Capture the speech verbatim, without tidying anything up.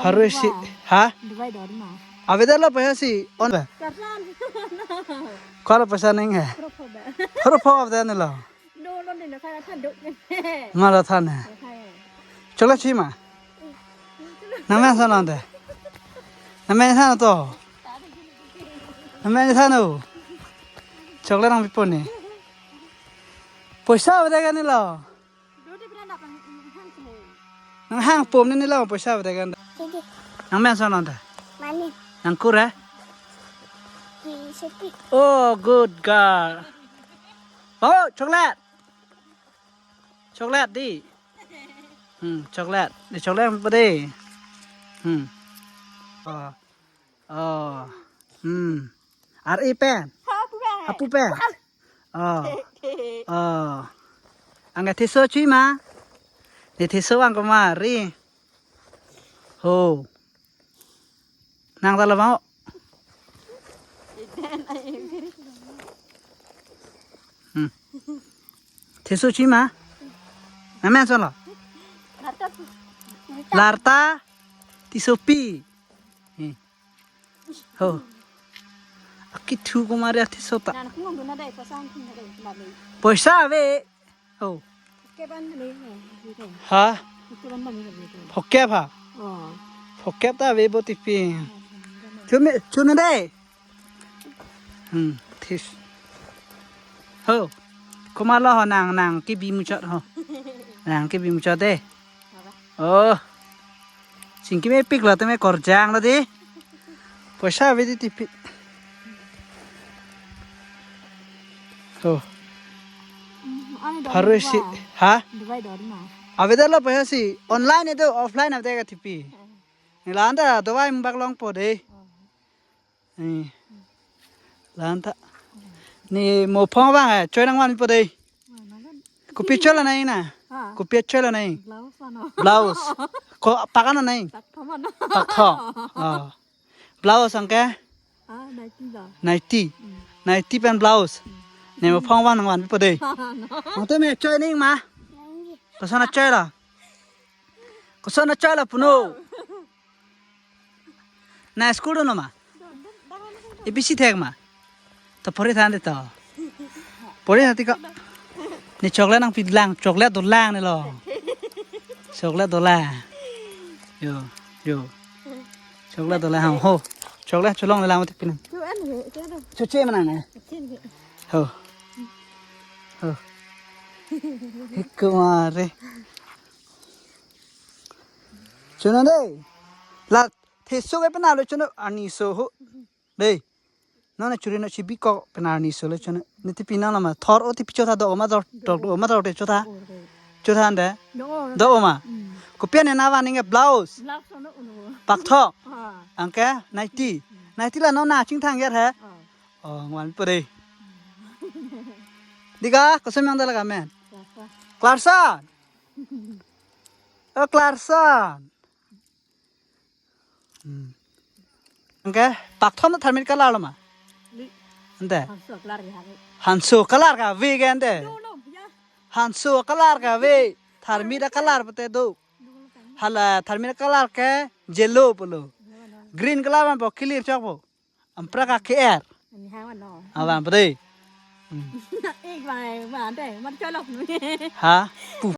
Pharui si. Ha? Ave de lo paisa si. On be. Kala paisa nahi hai. Pharui pho ave de lo. Mala than hai. Chola chi ma. Name sa nante. Name sa to. Name sa no. Chocolate nang pipo ni. Paisa ave de kani lo. Nang hang pom ni ni lo paisa ave de kani. Name sa nante. Mani. Nang kure. Di sepi. Oh, good girl. Oh, chocolate. Chocolate di. Hmm, chocolate. Di chocolate pa di. Hmm. Oh. Oh. Hmm. Ar i pen. Hapu pen. Hapu pen. Oh. Oh. Anga thiso chui ma. Ni thiso ang ko ma ri. Ho. Nang ta la ma. Hmm. Thiso chi ma. Na men so lo. Larta. Thiso pi. Hmm. Ho. Aki thu ko ma ri thiso ta. Paisa ve. Oh. Ha? Phokep ha? Phokep ta ve bo tipi. Chu me, chu na de. Hmm, this. Ho. Ko ma lo ho nang, nang kibi mu chot ho. Nang kibi mu chot de. Oh. Sing ki me pik lo te me kor jang lo de. Paisa ve di tipi. Ho. Pharui si. Ha? Ave de lo paisa si. Online e to offline ave de ka tipi. Ni lanta Dubai bak long po de. Ni lanta. Ni mo phong bang hai. Choi nang wan po de. Kopi choi la nai na. Kopi choi la nai. Blouse. Ko pakana nai. Pak tho. Ah. Blouse ang ke? Ah, ninety la. Ninety. Ninety pen blouse. Ni mo phong wan wan po de. Ang te me choi ning ma. Ko sana choi la. Ko sana choi la puno. Na school do no ma. A B C thek ma. To pori than de to. Pori than ti ko. Ni chocolate nang pi lang, chocolate do lang ni lo. Chocolate do lang. Yo, yo. Chocolate do lang ho. Chocolate cholong lang ti pin. Cho che ma nang. Ho. Ho. Hikku mare. Chuna de. La thiso ke pena lo chuna ani so ho. De. Nona churi no chibi ko pena ani so le chuna. Ni tipi na ma thor o tipi chotha do ma dor dor do ma dor de chotha. Chotha de. Do ma. Kopi ne na va ninge blouse. Pak tho. Ang ke ninety. Ninety la nona ching thang ger he. Oh, ngwan po de. Diga, ko se mang dala ka men. Clarkson. Oh, Clarkson. Hmm. Ang ke, pak tho na tharmit color lo ma. Ante. Hanso color ka ve ke ante. Hanso color ka ve. Tharmit color pate do. Hala tharmit color ke yellow polo. Green color ma po clear chok po. Ampra ka K R. Avan pade. Ha? Pu